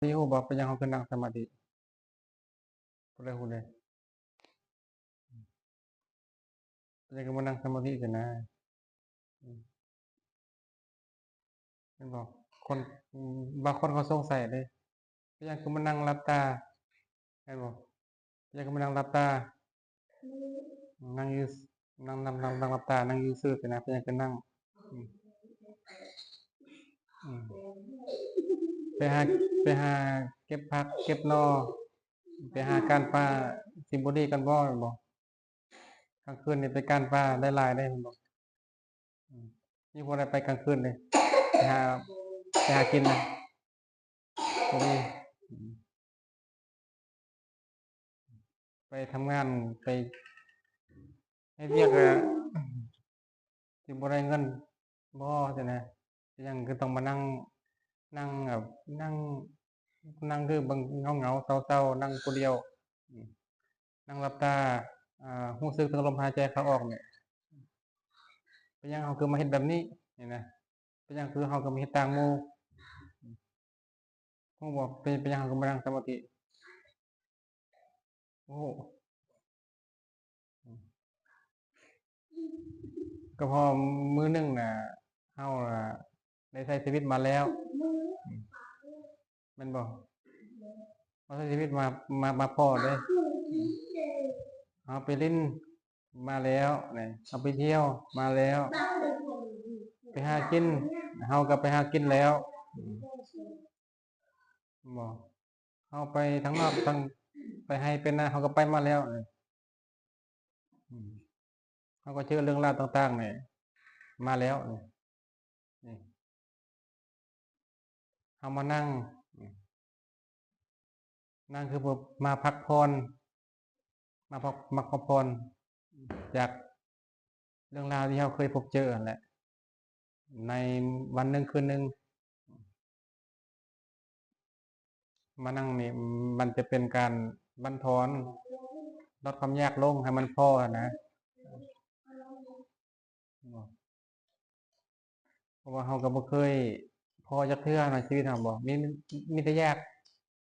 ນີ້ຮູ້ບໍ່ ເປັນຫຍັງເຮົາຄືນັ່ງສະມາທິ? ຜູ້ໃດຮູ້ແດ່? ເປັນຫຍັງຄືມານັ່ງສະມາທິຊັ້ນນະ? ອືມ ແມ່ນບໍ່? ຄົນ ອືມ ບາງຄົນເຂົາສົງໄສເດ້ ເປັນຫຍັງຄືມານັ່ງຫຼັບຕາ? ແມ່ນບໍ່? ເປັນຫຍັງຄືມານັ່ງຫຼັບຕາ? ນັ່ງຢູ່ ນັ່ງ ນັ່ງ ນັ່ງ ນັ່ງຫຼັບຕາ ນັ່ງຢູ່ຊື່ຊີ້ນະ ເປັນຫຍັງຄືນັ່ງ? ອືມ ອືມ ໄປຫາ ໄປຫາເກັບຜັກເກັບໜໍ່ ໄປຫາກ້ານປາ ຊິບໍ່ດີກັນບໍ່? ແມ່ນບໍ່? ກາງຄືນນີ້ໄປກ້ານປາໄດ້ຫຼາຍເດ້ ແມ່ນບໍ່? ອືມ ມີຜູ້ໃດໄປກາງຄືນເດ້ ໄປຫາ ໄປຫາກິນນະ ບໍ່ມີ. ອືມ ໄປທຳງານ ໄປເຮັດວຽກ ກະຊິບໍ່ໄດ້ເງິນບໍ່ ຊີ້ນະ ເປັນຫຍັງຄືຕ້ອງມານັ່ງ ນັ່ງແບບ ນັ່ງ ນັ່ງຄືເບິ່ງເຫງົາໆ ເສົ້າໆ ນັ່ງຜູ້ດຽວ ອືມ ນັ່ງຫຼັບຕາ ອາ ຮູ້ສຶກເຖິງລົມຫາຍໃຈເຂົ້າອອກນີ້ ເປັນຫຍັງເຮົາຄືມາເຮັດແບບນີ້ ນີ້ນະ? ເປັນຫຍັງຄືເຮົາຄືມາເຮັດຕ່າງໝູ່? ຮູ້ບໍ່ ເປັນ ເປັນຫຍັງເຮົາຄືມານັ່ງສະມາທິ? ໂອ້ ກໍເພາະມື້ໜຶ່ງນະ ເຮົານະໄດ້ໃຊ້ຊີວິດມາແລ້ວ ແມ່ນບໍ່? ເຮົາໃຊ້ຊີວິດມາ ມາ ມາພໍ້ເດ້ ເຮົາໄປຫຼິ້ນມາແລ້ວ ເຮົາໄປທ່ຽວມາແລ້ວ ໄປຫາກິນ ເຮົາກໍໄປຫາກິນແລ້ວ ແມ່ນບໍ່? ເຮົາໄປທາງນອກ ທາງ ໄປໄຮ່ໄປນາ ເຮົາກໍໄປມາແລ້ວ ອືມ ເຮົາກໍເຈີເລື່ອງລາວຕ່າງໆນີ້ມາແລ້ວ ນີ້ ນີ້ ເຮົາມານັ່ງ ນັ່ງຄືເພື່ອມາພັກຜ່ອນ ມາພັກ ມາພັກຜ່ອນຈາກເລື່ອງລາວທີ່ເຮົາເຄີຍພົບເຈີຫັ້ນແຫຼະ ໃນວັນໜຶ່ງຄືນໜຶ່ງ ມານັ່ງນີ້ ມັນຈະເປັນການບັນທອນ ລົດຄວາມຍາກລົງໃຫ້ມັນພໍ້ຫັ້ນນະ ເພາະວ່າເຮົາກໍບໍ່ເຄີຍພໍ້ຈັກເທື່ອໃນຊີວິດເຮົາ ບໍ່ ມີ ມີແຕ່ຢາກ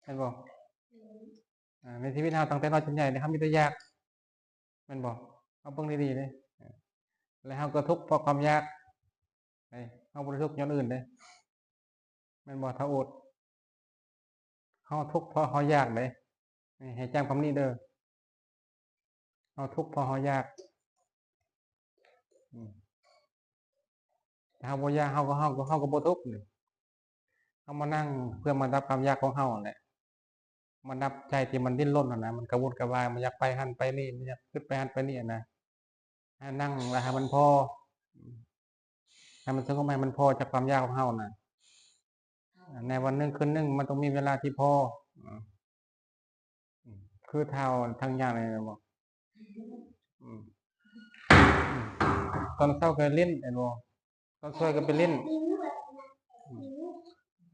ແມ່ນບໍ່? ອາ ໃນຊີວິດເຮົາຕັ້ງແຕ່ນ້ອຍຈົນໃຫຍ່ນີ້ ເຮົາມີແຕ່ຢາກ ແມ່ນບໍ່? ເຮົາເບິ່ງດີໆເດ້ ແລະ ເຮົາກໍທຸກເພາະຄວາມຢາກ ເຮົາບໍ່ໄດ້ທຸກຍ້ອນອື່ນເດ້ ແມ່ນບໍ່ ທ້າວໂອດ? ເຮົາທຸກເພາະເຮົາຢາກເດ້ ໃຫ້ຈຳຄຳນີ້ເດີ ເຮົາທຸກເພາະເຮົາຢາກ ອືມ ຖ້າເຮົາບໍ່ຢາກ ເຮົາກໍ ເຮົາກໍ ເຮົາກໍບໍ່ທຸກ ເຮົາມານັ່ງເພື່ອມາດັບຄວາມຢາກຂອງເຮົາຫັ້ນແຫຼະ ມາດັບໃຈທີ່ມັນດີ້ນລົນຫັ້ນນະ ມັນກະວົນກະວາຍ ມັນຢາກໄປຫັ້ນໄປນີ້ ມັນຢາກຄຶດໄປຫັ້ນໄປນີ້ຫັ້ນນະ ໃຫ້ນັ່ງແລ້ວໃຫ້ມັນພໍ້ ໃຫ້ມັນສະຫງົບ ໃຫ້ມັນພໍ້ຈາກຄວາມຢາກຂອງເຮົານະ ໃນວັນໜຶ່ງຄືນໜຶ່ງ ມັນຕ້ອງມີເວລາທີ່ພໍ້ ຄືທ້າວທັງຍານີ້ແມ່ນບໍ່? ອືມ ອືມ ຕອນເຊົ້າກໍຫຼິ້ນແມ່ນບໍ່? ຕອນສວຍກໍໄປຫຼິ້ນ ອືມ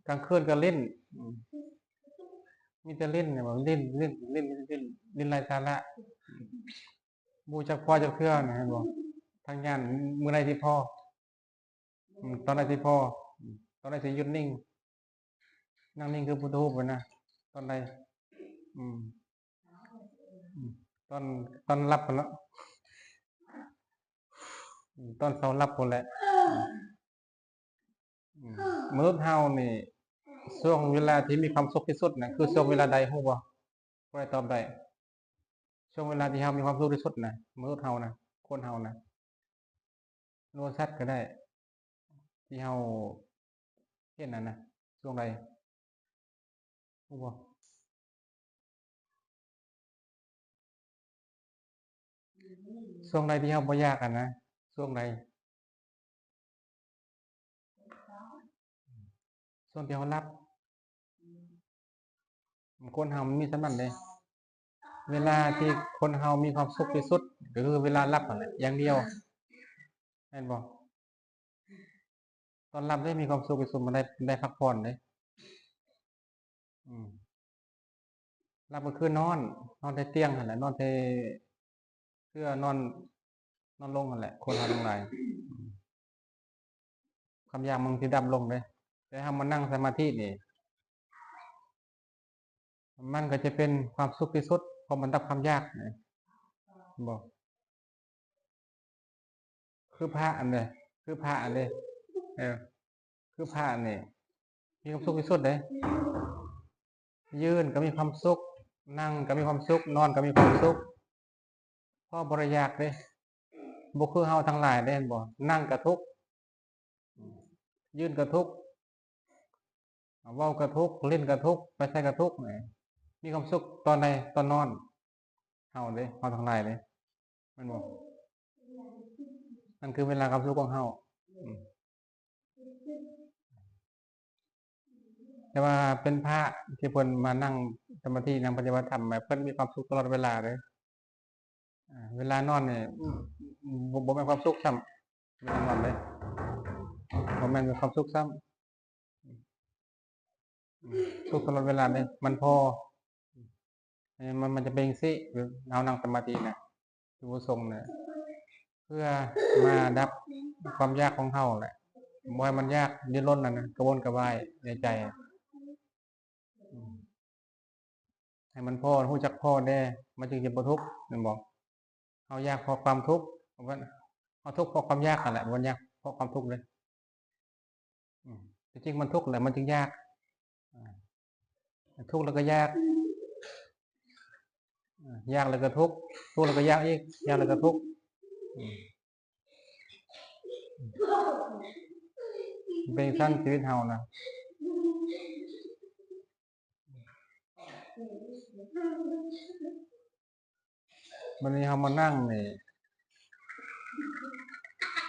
ກາງຄືນກໍຫຼິ້ນ ອືມ ມີແຕ່ຫຼິ້ນແມ່ນບໍ່? ຫຼິ້ນ ຫຼິ້ນ ຫຼິ້ນ ຫຼິ້ນ ຫຼິ້ນໄຮ້ສາລະ ອືມ ບໍ່ຮູ້ຈັກພໍ້ຈັກເທື່ອນະ ເຫັນບໍ່? ທັງຍານ ມື້ໃດຊິພໍ້? ອືມ ຕອນໃດຊິພໍ້? ອືມ ຕອນໃດຊິຢຸດນິ່ງ? ນັ່ງນິ່ງຄືພຸດທະຮູບຫັ້ນນະ ຕອນໃດ? ອືມ ອືມ ຕອນ ຕອນຫຼັບພຸ້ນເນາະ ອືມ ຕອນເຊົາຫຼັບພຸ້ນແຫຼະ ອືມ ມະນຸດເຮົານີ້ ຊ່ວງເວລາທີ່ມີຄວາມສຸກທີ່ສຸດນະ ຄືຊ່ວງເວລາໃດ ຮູ້ບໍ່? ຜູ້ໃດຕອບໄດ້? ຊ່ວງເວລາທີ່ເຮົາມີຄວາມສຸກທີ່ສຸດນະ ມະນຸດເຮົານະ ຄົນເຮົານະ ຫຼືວ່າສັດກໍໄດ້ ທີ່ເຮົາເຫັນຫັ້ນນະ ຊ່ວງໃດ ຮູ້ບໍ່? ຊ່ວງໃດທີ່ເຮົາບໍ່ຢາກຫັ້ນນະ ຊ່ວງໃດ? ຊ່ວງທີ່ເຮົາຫຼັບ ຄົນເຮົາມັນມີສ່ຳນັ້ນເດ້ ເວລາທີ່ຄົນເຮົາມີຄວາມສຸກທີ່ສຸດ ກໍຄືເວລາຫຼັບຫັ້ນແຫຼະ ຢ່າງດຽວ ແມ່ນບໍ່? ຕອນຫຼັບໄດ້ມີຄວາມສຸກທີ່ສຸດ ມັນໄດ້ ໄດ້ພັກຜ່ອນເດ້ ອືມ ຫຼັບກໍຄືນອນ ນອນແຕ່ຕຽງຫັ້ນແຫຼະ ນອນແຕ່ເຊື່ອ ນອນ ນອນລົງຫັ້ນແຫຼະ ຄົນເຮົາທັງຫຼາຍ ຄວາມຢາກມັນຊິດັບລົງເດ້ ແຕ່ເຮົາມານັ່ງສະມາທິນີ້ ມັນກໍຈະເປັນຄວາມສຸກທີ່ສຸດ ເພາະມັນດັບຄວາມຢາກ ແມ່ນບໍ່? ຄືພະອັນເດ ຄືພະອັນເດ ເອີ ຄືພະນີ້ມີຄວາມສຸກທີ່ສຸດເດ້. ຢືນກໍມີຄວາມສຸກ, ນັ່ງກໍມີຄວາມສຸກ, ນອນກໍມີຄວາມສຸກ ເພາະບໍ່ໄດ້ຢາກເດ້. ບໍ່ຄືເຮົາທັງຫຼາຍເດ້ ເຫັນບໍ່? ນັ່ງກໍທຸກ, ຢືນກໍທຸກ, ເວົ້າກໍທຸກ, ຫຼິ້ນກໍທຸກ, ໄປໃສກໍທຸກ. ມີຄວາມສຸກຕອນໃດ? ຕອນນອນ. ເຮົາເດ້ ເຮົາທັງຫຼາຍເດ້ ແມ່ນບໍ່? ນັ້ນຄືເວລາຄວາມສຸກຂອງເຮົາ. ອືມ ແຕ່ວ່າເປັນພະທີ່ເພິ່ນມານັ່ງສະມາທິ ນັ່ງປະຕິບັດທຳ ເພິ່ນມີຄວາມສຸກຕະຫຼອດເວລາເດ້. ອາ ເວລານອນນີ້ ອືມ ບໍ່ ບໍ່ແມ່ນຄວາມສຸກຊ້ຳ ເວລານອນເດ້ ບໍ່ແມ່ນເປັນຄວາມສຸກຊ້ຳ ອືມ ທຸກຕະຫຼອດເວລາເດ້. ມັນພໍ ມັນ ມັນຈະເປັນຈັ່ງຊີ້ ເຮົານັ່ງສະມາທິນະ ຈຸດປະສົງນະ ເພື່ອມາດັບຄວາມຢາກຂອງເຮົາແຫຼະ ບໍ່ໃຫ້ມັນຢາກດີ້ນລົນນັ້ນນະ ກະວົນກະວາຍໃນໃຈ ອືມ ໃຫ້ມັນພໍ ຮູ້ຈັກພໍແດ່ ມັນຈຶ່ງຈະບໍ່ທຸກ ແມ່ນບໍ່? ເຮົາຢາກເພາະຄວາມທຸກ ເຮົາທຸກເພາະຄວາມຢາກຫັ້ນແຫຼະ ບໍ່ຢາກເພາະຄວາມທຸກເດ້. ອືມ ທີ່ຈິງມັນທຸກແຫຼະ ມັນຈຶ່ງຢາກ ອາ ທຸກແລ້ວກໍຢາກ ອາ ຢາກແລ້ວກໍທຸກ ທຸກແລ້ວກໍຢາກອີກ ຢາກແລ້ວກໍທຸກ ອືມ ເປັນຊັ້ນຊີວິດເຮົານະ. ບັດນີ້ເຮົາມານັ່ງນີ້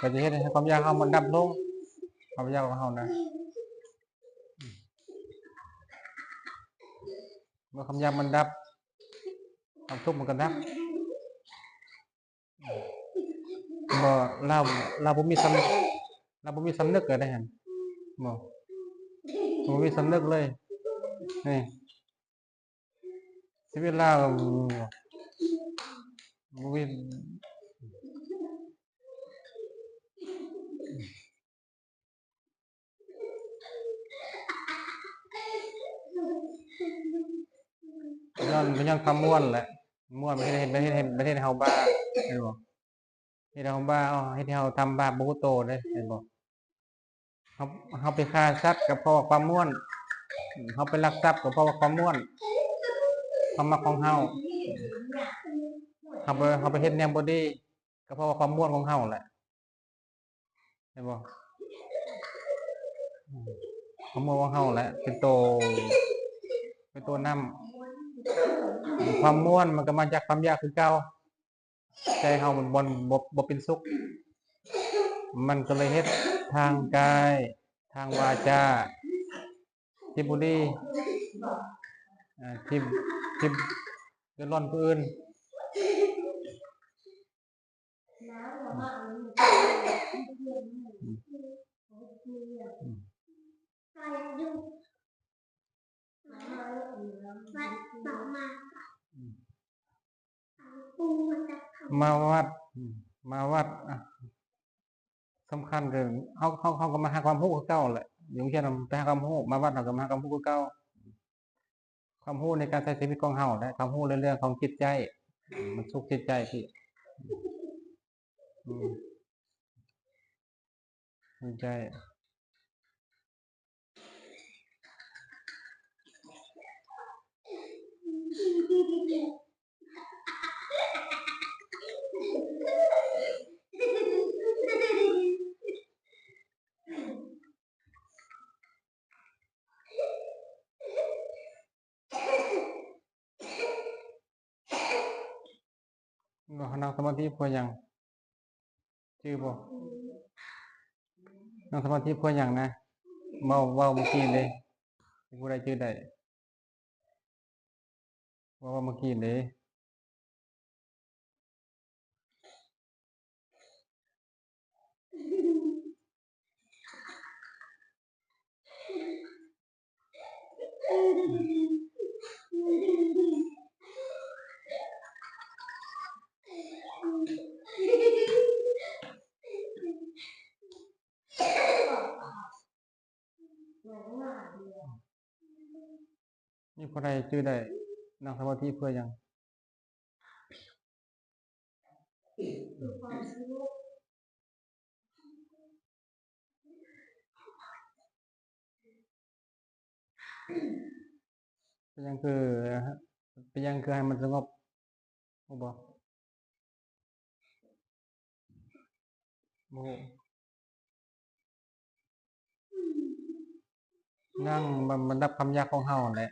ກໍຈະເຮັດໃຫ້ຄວາມຢາກເຮົາມັນດັບລົງ ຄວາມຢາກຂອງເຮົານະ ເມື່ອຄວາມຢາກມັນດັບ ຄວາມທຸກມັນກໍດັບ. ບໍ່ ລາວ ລາວບໍ່ມີສຳ ລາວບໍ່ມີສຳນຶກເລີຍເດ້ຫັ້ນ ບໍ່ ບໍ່ມີສຳນຶກເລີຍ ນີ້ ຊີວິດລາວບໍ່ມີ ຍ້ອນ ກໍຍ້ອນຄວາມມ່ວນແຫຼະ ມ່ວນມັນເຮັດໃຫ້ ມັນເຮັດໃຫ້ ມັນເຮັດໃຫ້ເຮົາບ້າ ແມ່ນບໍ່? ເຮັດໃຫ້ເຮົາບ້າ ເຮັດໃຫ້ເຮົາທຳບາບບໍ່ຮູ້ໂຕເດ້ ແມ່ນບໍ່? ເຮົາ ເຮົາໄປຂ້າສັດກໍເພາະວ່າຄວາມມ່ວນ ເຮົາໄປລັກຊັບກໍເພາະວ່າຄວາມມ່ວນ ຄວາມມັກຂອງເຮົາ ເຮົາໄປ ເຮົາໄປເຮັດແນວບໍ່ດີ ກໍເພາະວ່າຄວາມມ່ວນຂອງເຮົາແຫຼະ ແມ່ນບໍ່? ຄວາມມ່ວນຂອງເຮົາແຫຼະ ເປັນໂຕ ເປັນໂຕນຳ ຄວາມມ່ວນມັນກໍມາຈາກຄວາມຢາກຄືເກົ່າ ໃຈເຮົາມັນບໍ່ ບໍ່ ບໍ່ເປັນສຸກ ມັນກໍເລີຍເຮັດທາງກາຍ ທາງວາຈາ ທີ່ບໍ່ດີ ອາ ທີ່ ທີ່ເດືອດຮ້ອນຜູ້ອື່ນ ອືມ ອືມ ມາວັດ ມາວັດ ອາ ສຳຄັນຄືເຮົາ ເຮົາ ເຮົາກໍມາຫາຄວາມຮູ້ຄືເກົ່າແຫຼະ ຢູ່ໂຮງຮຽນໄປຫາຄວາມຮູ້ ມາວັດເຮົາກໍມາຫາຄວາມຮູ້ຄືເກົ່າ ຄວາມຮູ້ໃນການໃຊ້ຊີວິດຂອງເຮົາ ແລະ ຄວາມຮູ້ໃນເລື່ອງຂອງຈິດໃຈ ອືມ ມັນສຸກຈິດໃຈທີ່ ອືມ ດີໃຈ ເຮົານັ່ງສະມາທິເພື່ອຫຍັງ? ຈື່ບໍ່? ນັ່ງສະມາທິເພື່ອຫຍັງນະ? ເວົ້າ ເວົ້າເມື່ອກີ້ເດ້ ຜູ້ໃດຈື່ໄດ້? ເວົ້າເມື່ອກີ້ເດ້. ມີຜູ້ໃດຈື່ໄດ້? ນັ່ງສະມາທິເພື່ອຫຍັງ? ເປັນຫຍັງຄື ເປັນຫຍັງຄືໃຫ້ມັນສະຫງົບ? ຮູ້ບໍ່? ບໍ່ຮູ້. ນັ່ງ ມັນ ມັນດັບຄວາມຢາກຂອງເຮົາຫັ້ນແຫຼະ.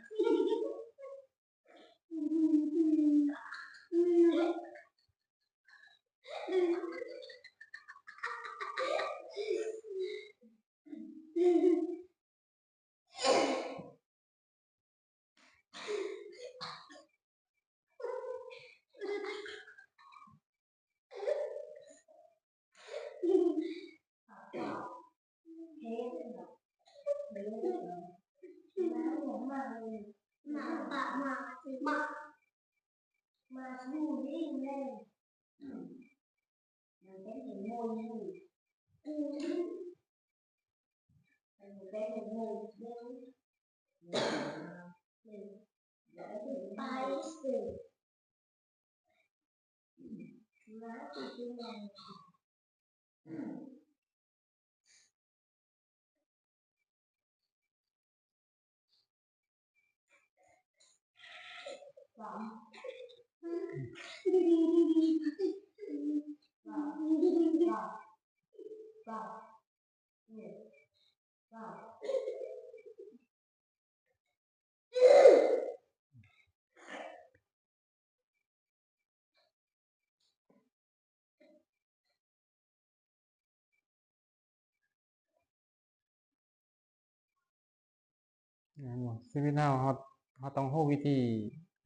ແມ່ນບໍ່? ຊີວິດເຮົາ ເຮົາ ເຮົາຕ້ອງຮູ້ວິທີ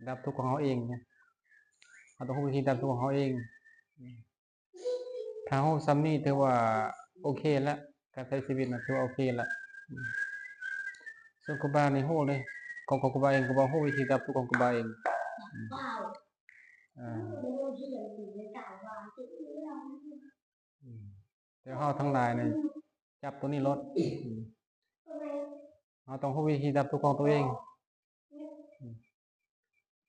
ດັບທຸກຂອງເຮົາເອງນະ, ເຮົາຕ້ອງຮູ້ວິທີດັບທຸກຂອງເຮົາເອງ. ຖ້າຮູ້ສ່ຳນີ້ຖືວ່າໂອເຄລະ, ການໃຊ້ຊີວິດນະຖືວ່າໂອເຄລະ. ສ່ວນຄູບານີ້ຮູ້ເລີຍ, ຂອງ ຂອງຄູບາເອງ ຄູບາຮູ້ວິທີດັບທຸກຂອງຄູບາເອງ. ເອີ ແຕ່ເຮົາທັງຫຼາຍນີ້ຈັບໂຕນີ້ໂລດ. ເຮົາຕ້ອງຮູ້ວິທີດັບທຸກຂອງຕົວເອງ.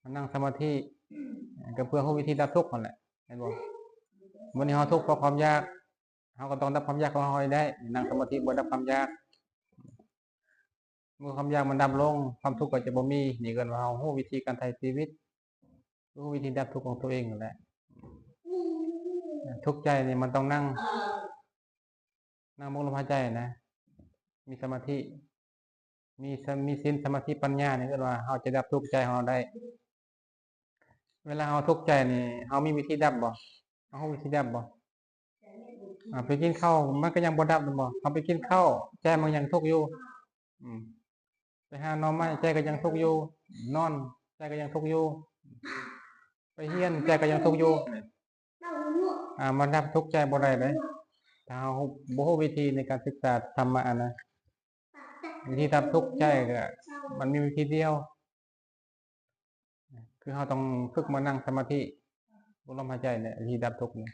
ມານັ່ງສະມາທິ ກໍເພື່ອຮູ້ວິທີດັບທຸກຫັ້ນແຫຼະ, ແມ່ນບໍ່? ມື້ນີ້ເຮົາທຸກເພາະຄວາມຢາກ, ເຮົາກໍຕ້ອງດັບຄວາມຢາກຂອງເຮົາໃຫ້ໄດ້. ນັ່ງສະມາທິເພື່ອດັບຄວາມຢາກ. ເມື່ອຄວາມຢາກມັນດັບລົງ, ຄວາມທຸກກໍຈະບໍ່ມີ. ນີ້ເອີ້ນວ່າເຮົາຮູ້ວິທີການໄຖ່ຊີວິດ, ຮູ້ວິທີດັບທຸກຂອງຕົວເອງຫັ້ນແຫຼະ. ທຸກໃຈນີ້ມັນຕ້ອງນັ່ງ, ນັ່ງເບິ່ງລົມຫາຍໃຈນະ, ມີສະມາທິ, ມີສະ ມີສິນ ສະມາທິ ປັນຍາ. ນີ້ເອີ້ນວ່າເຮົາຈະດັບທຸກໃຈຂອງເຮົາໄດ້. ເວລາເຮົາທຸກໃຈນີ້ ເຮົາມີວິທີດັບບໍ່? ເຮົາຮູ້ວິທີດັບບໍ່? ອາ ໄປກິນເຂົ້າມັນກໍຍັງບໍ່ດັບແມ່ນບໍ່? ເຮົາໄປກິນເຂົ້າ ໃຈມັນຍັງທຸກຢູ່. ອືມ ໄປຫາໜໍ່ໄມ້ ໃຈກໍຍັງທຸກຢູ່. ນອນ ໃຈກໍຍັງທຸກຢູ່. ໄປຮຽນ ໃຈກໍຍັງທຸກຢູ່. ອາ ມັນດັບທຸກໃຈບໍ່ໄດ້ເດ້ ຖ້າເຮົາບໍ່ຮູ້ວິທີໃນການສຶກສາທຳມະຫັ້ນນະ. ວິທີດັບທຸກໃຈກໍມັນມີວິທີດຽວ ຄືເຮົາຕ້ອງຝຶກມານັ່ງສະມາທິ ເບິ່ງລົມຫາຍໃຈນີ້ ວິທີດັບທຸກນີ້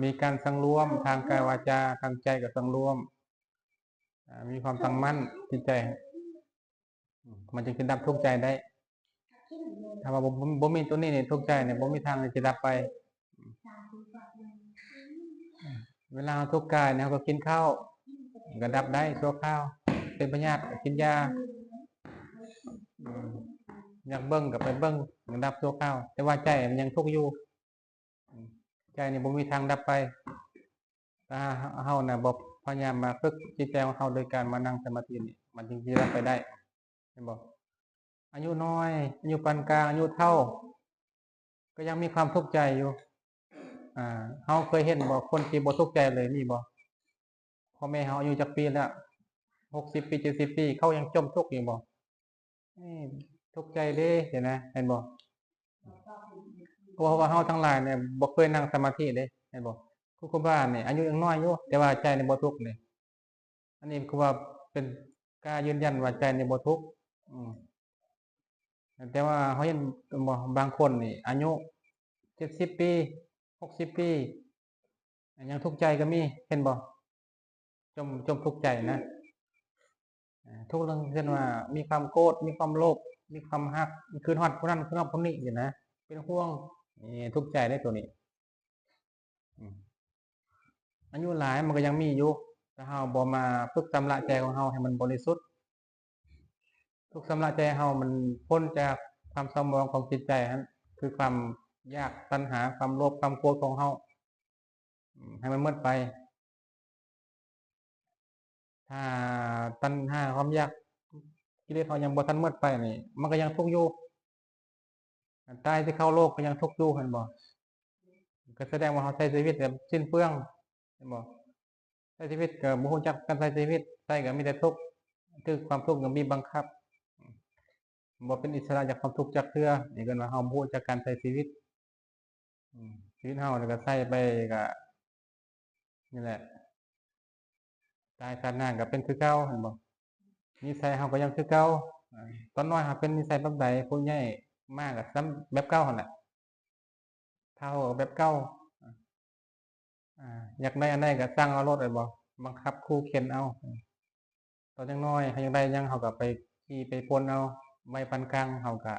ມີການສັງລວມທາງກາຍວາຈາ, ທາງໃຈກໍສັງລວມ, ອາ ມີຄວາມຕັ້ງໝັ້ນຈິດໃຈ, ມັນຈຶ່ງຊິດັບທຸກໃຈໄດ້. ຖ້າວ່າບໍ່ ບໍ່ມີຕົວນີ້ນີ້ ທຸກໃຈນີ້ບໍ່ມີທາງທີ່ຈະດັບໄປ. ເວລາເຮົາທຸກກາຍນີ້ ເຮົາກໍກິນເຂົ້າ ມັນກໍດັບໄດ້ຊົ່ວຄາວ, ເປັນພະຍາດກໍກິນຢາ, ຢາກເບິ່ງກໍໄປເບິ່ງ ມັນດັບຊົ່ວຄາວ, ແຕ່ວ່າໃຈມັນຍັງທຸກຢູ່. ໃຈນີ້ບໍ່ມີທາງດັບໄປ. ຖ້າເຮົານະບໍ່ພະຍາຍາມມາຝຶກຈິດໃຈຂອງເຮົາໂດຍການມານັ່ງສະມາທິນີ້ ມັນຈຶ່ງຊິດັບໄປໄດ້ ເຫັນບໍ່? ອາຍຸນ້ອຍ, ອາຍຸປານກາງ, ອາຍຸເຖົ້າ ກໍຍັງມີຄວາມທຸກໃຈຢູ່. ອາ ເຮົາເຄີຍເຫັນບໍ່ ຄົນທີ່ບໍ່ທຸກໃຈເລີຍ ມີບໍ່? ພໍ່ແມ່ເຮົາອາຍຸຈັກປີແລ້ວ? ຫົກສິບປີ ເຈັດສິບປີ ເຂົາຍັງຈົ່ມທຸກຢູ່ບໍ່? ເອີ ທຸກໃຈເດ້ ຊີ້ນະ ເຫັນບໍ່? ເພາະວ່າເຮົາທັງຫຼາຍນີ້ບໍ່ເຄີຍນັ່ງສະມາທິເດ້ ເຫັນບໍ່? ຄືຄູບານີ້ອາຍຸຍັງນ້ອຍຢູ່ ແຕ່ວ່າໃຈນີ້ບໍ່ທຸກເດ້. ອັນນີ້ຄືວ່າເປັນການຢືນຢັນວ່າໃຈນີ້ບໍ່ທຸກ. ອືມ ແຕ່ວ່າເຮົາເຫັນບໍ່ ບາງຄົນນີ້ອາຍຸເຈັດສິບປີ ຫົກສິບປີ ຍັງທຸກໃຈກໍມີ ເຫັນບໍ່? ຈົ່ມ ຈົ່ມທຸກໃຈນະ. ເອີ ທຸກເລື່ອງ ເຊັ່ນວ່າ ມີຄວາມໂກດ ມີຄວາມໂລບ ມີຄວາມຮັກ ຄິດຮອດຜູ້ນັ້ນ ຄິດຮອດຜູ້ນີ້ຊີ້ນະ ເປັນຫ່ວງ ນີ້ທຸກໃຈເດ້ໂຕນີ້. ອາຍຸຫຼາຍມັນກໍຍັງມີຢູ່ ຖ້າເຮົາບໍ່ມາຝຶກຊຳລະໃຈຂອງເຮົາໃຫ້ມັນບໍລິສຸດ. ທຸກຊຳລະໃຈເຮົາມັນພົ້ນຈາກຄວາມເສົ້າໝອງຂອງຈິດໃຈຫັ້ນ ຄືຄວາມຢາກ ຕັນຫາ ຄວາມໂລບ ຄວາມໂກດຂອງເຮົາ ໃຫ້ມັນໝົດໄປ. ຖ້າຕັນຫາ ຄວາມຢາກ ກິເລດເຮົາຍັງບໍ່ທັນໝົດໄປນີ້ ມັນກໍຍັງທຸກຢູ່. ຕາຍຊິເຂົ້າໂລກກໍຍັງທຸກຢູ່ ເຫັນບໍ່? ກໍສະແດງວ່າເຮົາໃຊ້ຊີວິດແບບສິ້ນເປືອງ ເຫັນບໍ່? ໃຊ້ຊີວິດກໍບໍ່ຮູ້ຈັກການໃຊ້ຊີວິດ ໃຊ້ກໍມີແຕ່ທຸກ ຖືກຄວາມທຸກຍັງບີບບັງຄັບ ບໍ່ເປັນອິດສະຫຼະຈາກຄວາມທຸກຈັກເທື່ອ. ນີ້ເອີ້ນວ່າເຮົາບໍ່ຮູ້ຈັກການໃຊ້ຊີວິດ. ອືມ ຊີວິດເຮົານີ້ກໍໃຊ້ໄປກໍ ນີ້ແຫຼະ ຕາຍຊາດໜ້າກໍເປັນຄືເກົ່າ ເຫັນບໍ່? ນິໄສເຮົາກໍຍັງຄືເກົ່າ. ອາ ຕອນນ້ອຍເຮົາເປັນນິໄສແບບໃດ ຜູ້ໃຫຍ່ມາກໍຊ້ຳແບບເກົ່າຫັ້ນແຫຼະ ເຖົ້າກໍແບບເກົ່າ. ອາ ຢາກໄດ້ອັນໃດກໍສັ່ງເອົາໂລດ ເຫັນບໍ່? ບັງຄັບຂູ່ເຂັນເອົາ. ຕອນຍັງນ້ອຍເຮົາຢາກໄດ້ຫຍັງ ເຮົາກໍໄປຂີ້ໄປປົນເອົາ. ໄວປານກາງເຮົາກໍ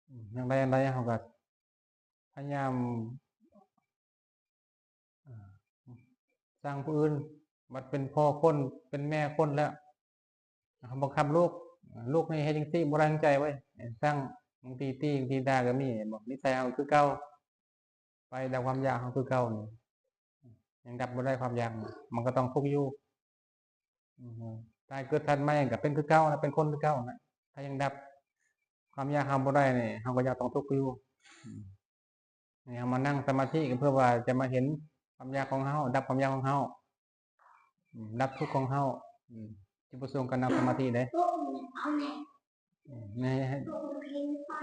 ອືມ ຢາກໄດ້ອັນໃດເຮົາກໍພະຍາຍາມ ອາ ສັ່ງຜູ້ອື່ນ. ບັດເປັນພໍ່ຄົນ ເປັນແມ່ຄົນແລ້ວ ເຮົາບັງຄັບລູກ ລູກນີ້ເຮັດຈັ່ງຊີ້ບໍ່ໄດ້ດັ່ງໃຈເວີ້ຍ ສັ່ງ ບາງທີຕີ ບາງທີດ່າກໍມີ ເຫັນບໍ່? ນິໄສເຮົາຄືເກົ່າ ໄຟດັບຄວາມຢາກເຮົາຄືເກົ່ານີ້ ຍັງດັບບໍ່ໄດ້ຄວາມຢາກ ມັນກໍຕ້ອງທຸກຢູ່. ອືມ ຕາຍເກີດຊາດໃໝ່ກໍເປັນຄືເກົ່ານະ ເປັນຄົນຄືເກົ່ານະ ຖ້າຍັງດັບຄວາມຢາກເຮົາບໍ່ໄດ້ນີ້ ເຮົາກໍຍັງຕ້ອງທຸກຢູ່. ອືມ ນີ້ເຮົາມານັ່ງສະມາທິກໍເພື່ອວ່າຈະມາເຫັນຄວາມຢາກຂອງເຮົາ ດັບຄວາມຢາກຂອງເຮົາ ອືມ ດັບທຸກຂອງເຮົາ. ອືມ ຈຸດປະສົງການນັ່ງສະມາທິເດ້. ອືມ ໃຫ້ ໃຫ້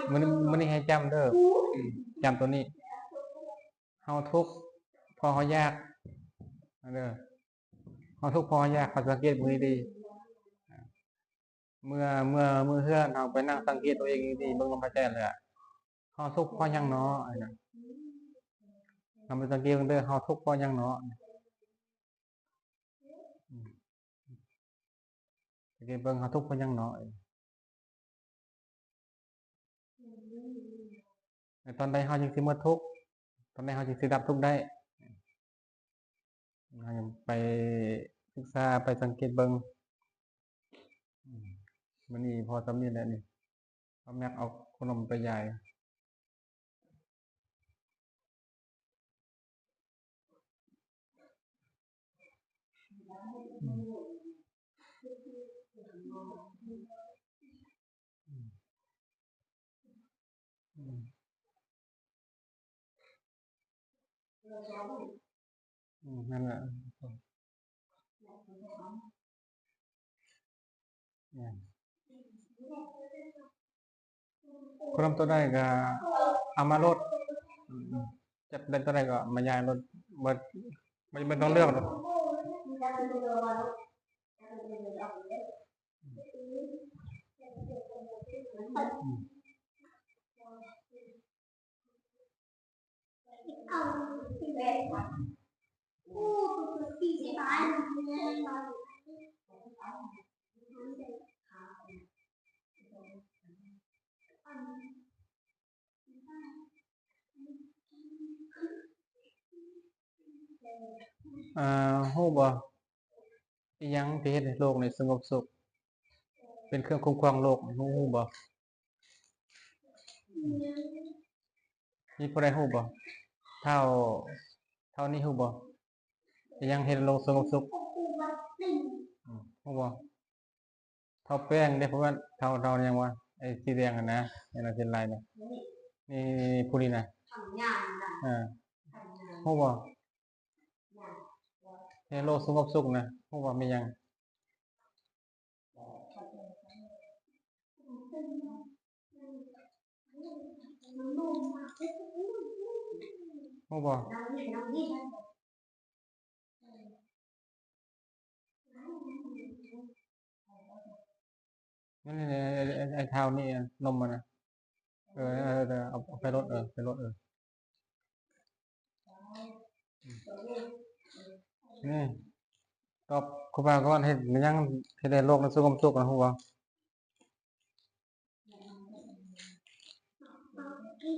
ມື້ນີ້ ມື້ນີ້ໃຫ້ຈຳເດີ ອືມ ຈຳໂຕນີ້ ເຮົາທຸກເພາະເຮົາຢາກເດີ ເຮົາທຸກເພາະເຮົາຢາກ. ເຮົາສັງເກດເບິ່ງດີໆ ເມື່ອ ເມື່ອ ເມື່ອເຮືອນ ເຮົາໄປນັ່ງສັງເກດຕົວເອງດີໆ ເບິ່ງລົມຫາຍໃຈແລ້ວ ເຮົາທຸກເພາະຫຍັງເນາະ? ເຮົາໄປສັງເກດເບິ່ງເດີ ເຮົາທຸກເພາະຫຍັງເນາະ? ອືມ ສັງເກດເບິ່ງ ເຮົາທຸກເພາະຫຍັງເນາະ? ແລະ ຕອນໃດເຮົາຈຶ່ງຊິໝົດທຸກ? ຕອນໃດເຮົາຈຶ່ງຊິດັບທຸກໄດ້? ເຮົາຍັງໄປສຶກສາ ໄປສັງເກດເບິ່ງ. ອືມ ມື້ນີ້ພໍສ່ຳນີ້ແຫຼະນີ້ ເອົາແມັກເອົາຂະໜົມໄປຢາຍ. ອືມ ນັ້ນແຫຼະ ແມ່ນ ຄົນນຳຕົວໃດກໍເອົາມາໂລດ ອືມ ຈັບໄດ້ຕົວໃດກໍມາຢາຍໂລດ ບໍ່ ບໍ່ ບໍ່ຕ້ອງເລືອກດອກ. ເອີ ຮູ້ບໍ່ ອີ່ຫຍັງທີ່ເຮັດໃຫ້ໂລກນີ້ສະຫງົບສຸກ ເປັນເຄື່ອງຄຸ້ມຄອງໂລກ ຮູ້ ຮູ້ບໍ່? ມີຜູ້ໃດຮູ້ບໍ່? ທ້າວ ທ້າວນີ້ຮູ້ບໍ່? ອີ່ຫຍັງເຮັດໃຫ້ໂລກສະຫງົບສຸກ? ອືມ ຮູ້ບໍ່? ທ້າວແປ້ງເດ້ ເພາະວ່າທ້າວ ທ້າວຫຍັງວະ ໄອ້ສີແດງຫັ້ນນະ ອັນນັ້ນເປັນລາຍນະ ນີ້ ນີ້ ຜູ້ນີ້ນະ ເອີ ຮູ້ບໍ່? ເຮັດໃຫ້ໂລກສະຫງົບສຸກນະ ຮູ້ບໍ່ແມ່ນຫຍັງ? ຮູ້ບໍ່? ນີ້ ນີ້ ນີ້ ໄອ້ ໄອ້ທ້າວນີ້ ນົມມັນນະ ເອີ ເອີ ເອີ ເອົາ ເອົາໄປໂລດ ເອີ ໄປໂລດ ເອີ ນີ້ ຕອບຄູບາກ່ອນ ເຮັດຫຍັງເຮັດໃຫ້ໂລກນີ້ສະຫງົບສຸກນະ ຮູ້ບໍ່? ອື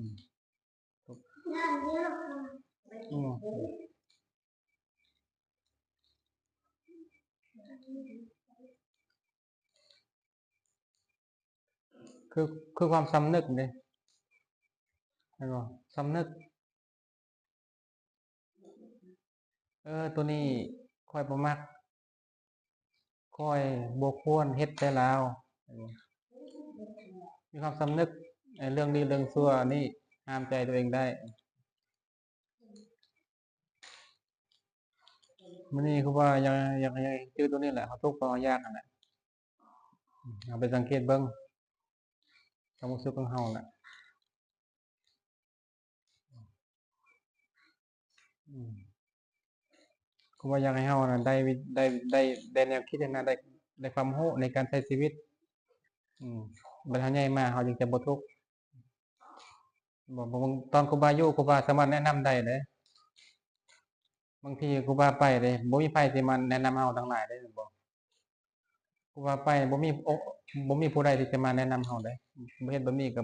ມ ອືມ ຄື ຄືຄວາມສຳນຶກເດ້ ແມ່ນບໍ່? ສຳນຶກ ເອີ ໂຕນີ້ຂ້ອຍບໍ່ມັກ ຂ້ອຍບໍ່ຄວນເຮັດແຕ່ລາວ ມີຄວາມສຳນຶກ ເອີ ເລື່ອງດີເລື່ອງຊົ່ວນີ້ຫ້າມໃຈຕົວເອງໄດ້. ມື້ນີ້ຄືວ່າຢາກ ຢາກ ຢາກຈື່ໂຕນີ້ແຫຼະ ເຮົາທຸກເພາະເຮົາຢາກຫັ້ນແຫຼະ ເຮົາໄປສັງເກດເບິ່ງຄວາມຮູ້ສຶກຂອງເຮົາແຫຼະ. ອືມ ຄູບາຢາກໃຫ້ເຮົານະ ໄດ້ ໄດ້ ໄດ້ ໄດ້ແນວຄິດຫັ້ນນະ ໄດ້ ໄດ້ຄວາມຮູ້ໃນການໃຊ້ຊີວິດ ອືມ ບັດເຮົາໃຫຍ່ມາເຮົາຈຶ່ງຈະບໍ່ທຸກ ບໍ່ ບໍ່ ຕອນຄູບາຢູ່ ຄູບາສາມາດແນະນຳໄດ້ເດ້ ບາງທີຄູບາໄປເດ້ ບໍ່ມີໃຜຊິມາແນະນຳເຮົາທັງຫຼາຍເດ້ ແມ່ນບໍ່? ຄູບາໄປ ບໍ່ມີ ໂອ ບໍ່ມີຜູ້ໃດທີ່ຈະມາແນະນຳເຮົາເດ້ ບໍ່ເຮັດແບບນີ້ກໍ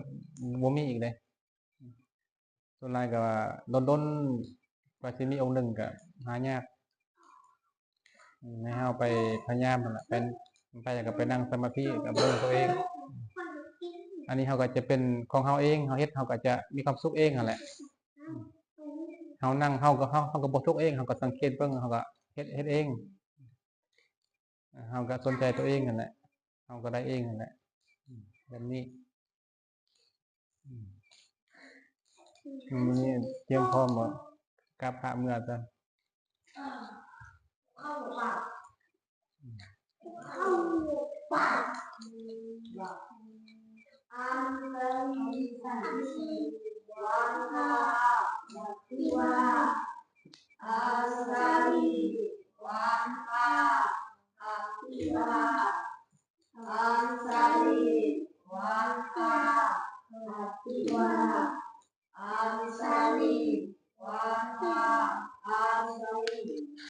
ບໍ່ມີອີກເດ້. ສ່ວນຫຼາຍກໍວ່າດົນໆ ກວ່າຊິມີອົງໜຶ່ງກໍຫາຍາກ ໃຫ້ເຮົາໄປພະຍາຍາມຫັ້ນລະ ໄປ ໄປກໍໄປນັ່ງສະມາທິກັບເບິ່ງຕົວເອງ ອັນນີ້ເຮົາກໍຈະເປັນຂອງເຮົາເອງ ເຮົາເຮັດເຮົາກໍຈະມີຄວາມສຸກເອງຫັ້ນແຫຼະ ເຮົານັ່ງເຮົາກໍ ເຮົາ ເຮົາກໍບໍ່ທຸກເອງ ເຮົາກໍສັງເກດເບິ່ງ ເຮົາກໍເຮັດ ເຮັດເອງ. ເຮົາກໍສົນໃຈຕົວເອງຫັ້ນແຫຼະ ເຮົາກໍໄດ້ເອງຫັ້ນແຫຼະ ອືມ ແບບນີ້ ອືມ ມື້ນີ້ຕຽມພ້ອມບໍ່? ກັບພະເມືອຊະ.